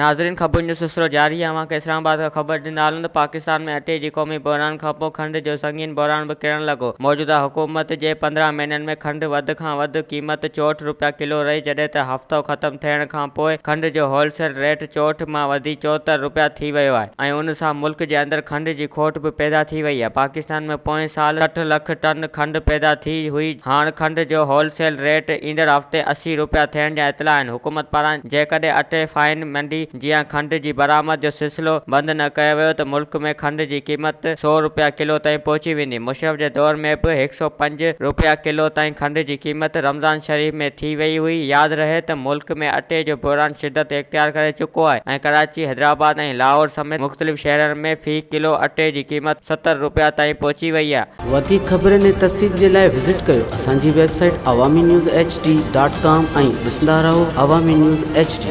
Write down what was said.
ناظرين خبرن جو سلسلو جاري آهي اوهان کي اسلام آباد کان خبر ڏيندا هلون ته پاڪستان ۾ اٽي جي قومي بحران کانپوء کنڊ جو سنگين بحران به ڪرڻ لڳو موجوده حڪومت جي 15 مهينن ۾ کنڊ وڌ کان وڌ قيمت 64 روپيا ڪلو رهي جڏهن ته هفتو ختم ٿيڻ کانپوء کنڊ جو هول سيل ريٽ 64 مان وڌي 74 روپيا ٿي ويو آهي ۽ ان سان ملڪ جي اندر کنڊ جي کوٽ به پيدا ٿي وئي آهي پاڪستان ۾ پوئين سال 60 لک ٽن کنڊ پيدا ٿي هئي هاڻ کنڊ جو هول سيل ريٽ ايندڙ هفتي 80 روپيا ٿيڻ جا اطلاع آهن حڪومت پاران جيڪڏهن اٽي فائن منڊي جيان کنڊ جي برآمد جو سلسلو بند نه ڪيو ويو ته ملڪ ۾ کنڊ جي قيمت سئو روپيا ڪلو تائين پهچي ويندي. مشرف جي دور ۾ به هڪ سئو پنج روپيا ڪلو تائين کنڊ جي قيمت رمضان شريف ۾ ٿي وئي هئي. ياد رهي ته ملڪ ۾ اٽي جو بحران شدت اختيار ڪري چڪو آهي ۽ ڪراچي، حيدرآباد ۽ لاهور سميت مختلف شهرن ۾ في ڪلو اٽي جي قيمت 70 روپيا تائين پهچي وئي آهي. وڌيڪ خبرن ۽ تفصيل جي لاء وزٽ ڪيو اسان جي website Awami news H D dot com ۽ ڏسندا رهو عوامي نيوز ايڇ ڊي.